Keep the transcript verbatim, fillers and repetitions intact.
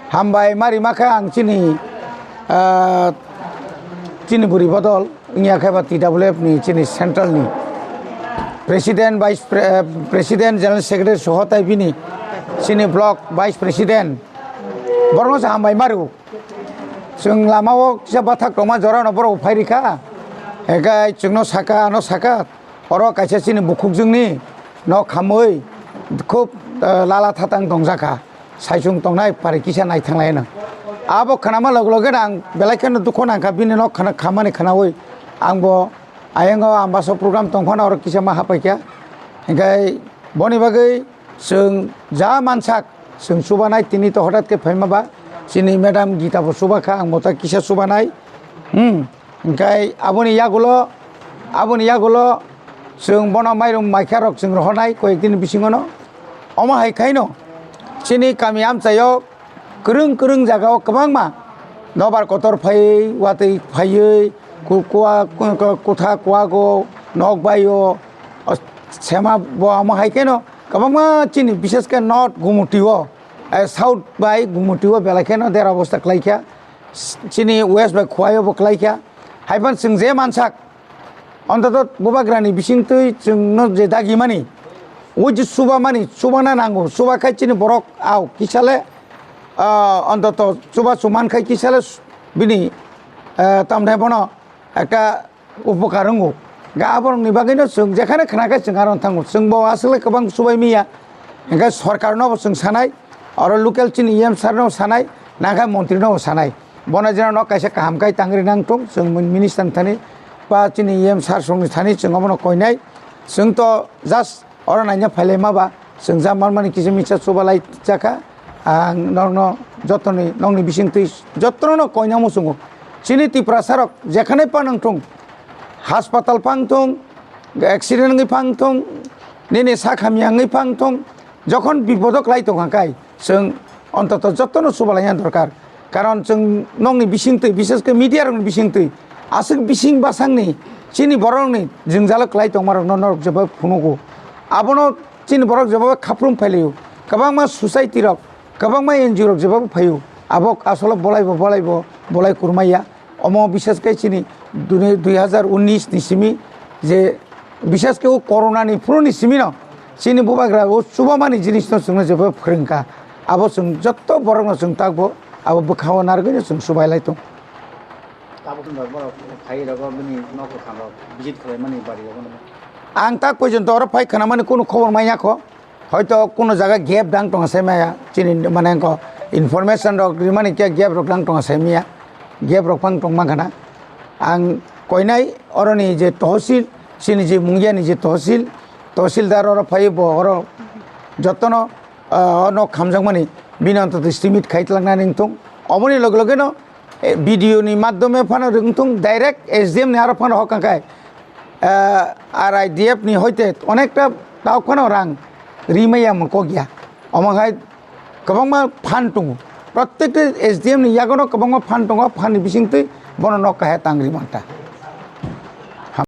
Hambai ma rima khe ang chini, ah, chini bwrwi bodol wngya khe ba T W F ni chini central ni president, vice pre-, eh, president, general secretary soho tai bini chini block vice president borokno se hambai ma rw. Chwng lama o kisa bathak tongma jora no borok phai rikha. Hekai chwngno saka, ano saka, oro kaisa chini bukhukjwngni nok khamwi khub, eh, lala thatang tongjak kha. Saichung tongnai pari kisa nai thanglai no. Abo khnama log loge ang belai kheno dukho nangkha bini nok khana khamani khnawi. Ang bo ayang o ambasa program tongphano oro kisa ma hapai kha. Hekai boni bagwi chwng ja mansak, chwng chubanai tini to hodat khe phaima ba, chini madam Gita bo chubakha, ang bo ta kisa chubanai. Hmm. Hingkai aboni yagulo, aboni yagulo chwng bono mairum maikha rok chwng rohornai koyek din bisingono. Omo hai khaino chini kami amchaio kwrwng kwrwng jagao kwbangma nobar kotor phaiwi, watwi phaiwi, ku-, kua-, ku-, ku-, kutha kuago, nok baio, o, sema bo omo hai khaino kwbangma chini, bishesh khe North Gumutio, eh, South bai Gumutio belai kheno dera obostha kwlaikha. Chini West bai Khowai o bo kwlaikha. Haiphano chwng je mansak, ontoto bubagrani bisingtwi chwngno je dagimani, o je chubamani, chubana nango, chubakhai chini borok au kisale, ah, ontoto chubachu mankhai kisale bini, ah, tamni bono ekta upokar wngo. Ga aborokni bagwino chwng jekhane khna khe chwng aro thango. Chwng bo aswk le kwbang chubai miya. Hingkhe sorkarno bo chwng sanai, oro local chini E M sir no sanai, nangkha montri no bo sanai. Bono jeno nok kaisa kaham kai tangri nang thung, chwng minister thani ba chini E M sir songni thani chwng obono koinai. Chwng to just oro naina phailai ma ba, chwng ja manmani kisa misa chubalai jakha. Ang nokno jotoni, nokni bisingtwi jotono koina muchungo. Chini Tiprasa rok jekhane pa nang thung, hospital phang thung, accident wngwi phang thung, nini sak hamya wngwi phang thung, jokhon bipodo kwlai tongkha kai, chwng ontoto jotono chubalaina dorkar. Karon chwng nokni bisingtwi, bishesh khe media rokni bisingtwi, aswk bising bwsakni chini borokni jwngjalo kwlai tongmarokno norok jeba phunugo. Abono chini borok jeba khaprum phailaio. Kwbangma society rok, kwbangma N G O rok jeba phaio. Abo asolo bolaibo, bolaibo, bolai kurmaya. Omo bishesh khe chini dui, dui hazar unis ni simi je bishesh khe o corona ni phuru ni simi no chini bubagra o chubamani jinis no chwngno jeba phwrwngkha. Abo chwng jotto borok no chwng takbo abo bwkhao narwgwi no chwng chubailai tong. Tabuk no borok phai rogo bini nok kwthang rok visit khlaimani bari rogo no. Ang tak porjonto oro phai khwnamani kunu khobor manya kho. Hoito kuno jaga gap dang tongo sai maya, chini mane ko information rok rimani khe gap rok dang tongo sai maya, gap rok phang tong mankha na. Ang koinai oroni je tohsil, chini je Mungiani je tohsil, tohsildar oro phai bo oro jotono, ah, ono khamjakmani bini ontoto estimate khai tlangna ning thung. Oboni loge loge no eh, video ni madhyome phano wngthung direct S D M ni aro phano hokang khai, eh, R I D F ni hoite onekta tauk phano rang rimaya mung kok ya. Omo hai kwbangma phan tongo. Protekta S D M ni yagono kwbangma phan tongo, phan ni bisingtwi bono nok kahaya tang rimang ta.